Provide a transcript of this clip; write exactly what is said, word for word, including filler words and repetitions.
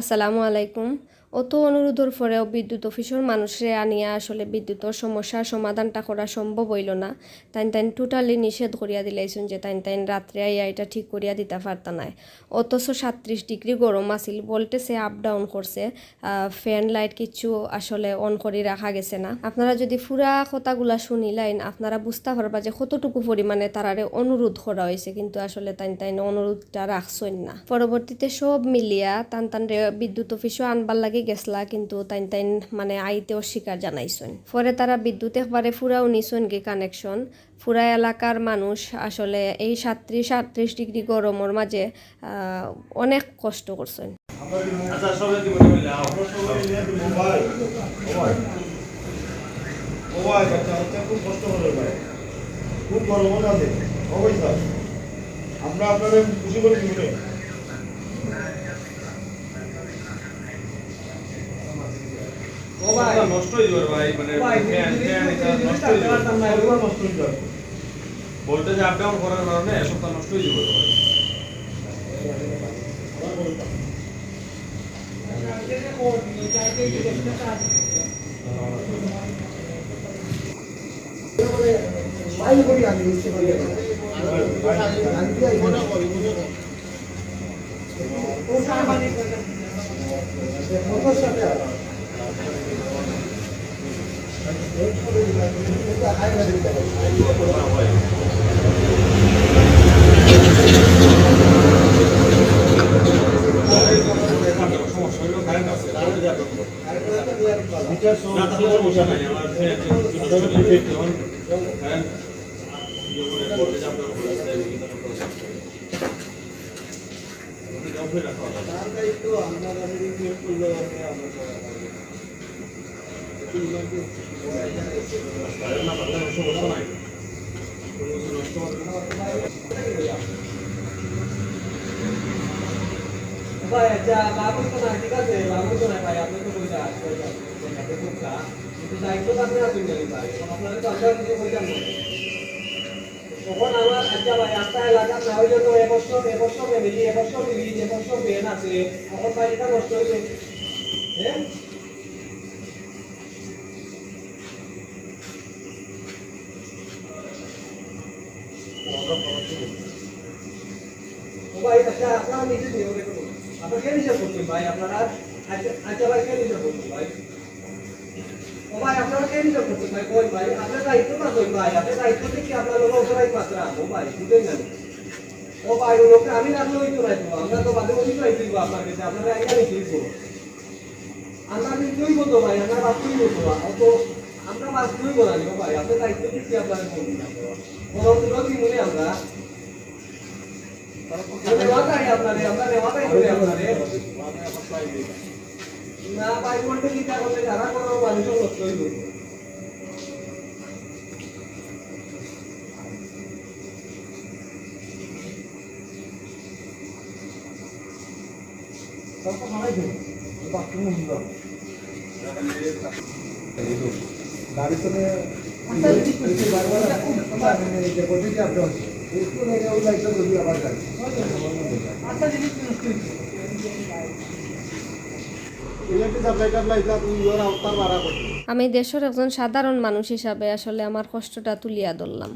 আসসালামু আলাইকুম। অত অনুরোধর পরেও বিদ্যুৎ অফিসর মানুষরে আনিয়া আসলে বিদ্যুতর সমস্যার সমাধানটা করা সম্ভব অইলো না। তাইন তাইন totally নিষেধ করিয়া দিলাইছইন যে তাইন তাইন রাত্রে আইয়া ইটা ঠিক করিয়া দিতা পারতা নায়। অথচ সাতত্রিশ ডিগ্রি গরম আছিল, ভোল্টেজে up down করছে। আহ, fan light কিচ্ছু আসলে on করি রাখা গেছে না। আপনারা যদি পুরা কথাগুলা শুনিলাইন, আপনারা বুঝতা পারবা যে কতটুকু পরিমাণে তারারে অনুরোধ করা অইছে, কিন্তু আসলে তাইন তাইন অনুরোধটা রাখছইন না। পরবর্তীতে সব মিলিয়া তান তানরে বিদ্যুৎ অফিসও আনবার লাগি গেছলা, কিন্তু তাইন তাইন মানে আইতে অস্বীকার জানাইছইন। পরে তারা বিদ্যুৎ একবারে পুরাও নিছইন গি connection। পুরা এলাকার মানুষ আসলে এই সাতত্রিশ আটত্রিশ ডিগ্রি গরমর মাঝে, আহ, অনেক কষ্ট করছইন। আচ্ছা, সবাই কি মনে হইলে আও। ও ভাই, ও ভাই। ও ভাই, বাচ্চা, বাচ্চা খুব কষ্ট করে ভাই। খুব গরম আছে। ও ভাই স্যার, আমরা আপনারে খুশি করে দিব রে। ও ভাই। সবটা নষ্ট হয়ে যাবে ভাই, মানে, ও ভাই, ফ্যান, জিনিস ফ্যান, এটা জিনিস নষ্ট হয়ে যাবে। রাখতে পারতাম না। সবটা নষ্ট হয়ে যাবে। ভোল্টেজ up down করার কারণে সবটা নষ্ট হয়ে যাবে ভাই। ভাই, আচ্ছা, লাভ হইতো না, ঠিক আছে, লাভ হইতো না ভাই, আপনি তো কইতা, কইতা, কইতা, কইতা, কিন্তু দায়িত্ব তো আপনি আছেন জানি ভাই, এখন আপনারা তো আমরা কিছু কইতাম না। তখন আমার, আচ্ছা ভাই, আপনার এলাকার না হইলে তো এবছর, এবছর ফ্যামিলি, এবছর ফ্যামিলি, এবছর ফ্যান আছে, তখন ভাই এটা নষ্ট হইলে, হ্যাঁ? ও ভাই, আচ্ছা, আপনারা নিজে নিয়ম রেখে বলুন। আপনারা কেন হিসাব করছেন ভাই? আপনারা, আচ্ছা, আচ্ছা ভাই, কেন হিসাব করছেন ভাই? ও ভাই, আপনারা কেন হিসাব করছেন ভাই? কই ভাই, আপনার দায়িত্ব না কই ভাই? আপনার দায়িত্ব থেকে আপনার লোক অথরাইজ মাত্রা, ও ভাই, বুঝলেন না? ও ভাই, ও লোকটা আমি রাখলে হইতো না তো। আমরা তো বাদে বলি তো এই দিব আপনার কাছে, আপনারা আগে নিতে দিব। আমরা কিন্তু ওই বলতো ভাই, আমরা বাস করি বলতো, অত আমরা বাস করি বলা নিও ভাই, আপনার দায়িত্ব দিচ্ছি আপনারা বলুন না। বরং তো কি মনে আমরা নেওয়া যায় আপনারে, আমরা নেওয়া যায় বলে আপনারে। না ভাই, বলতে চিন্তা করলে যারা কোনো মানুষের নষ্ট হয়ে যাবে। আমি দেশর একজন সাধারণ মানুষ হিসাবে আসলে আমার কষ্টটা তুলিয়া ধরলাম।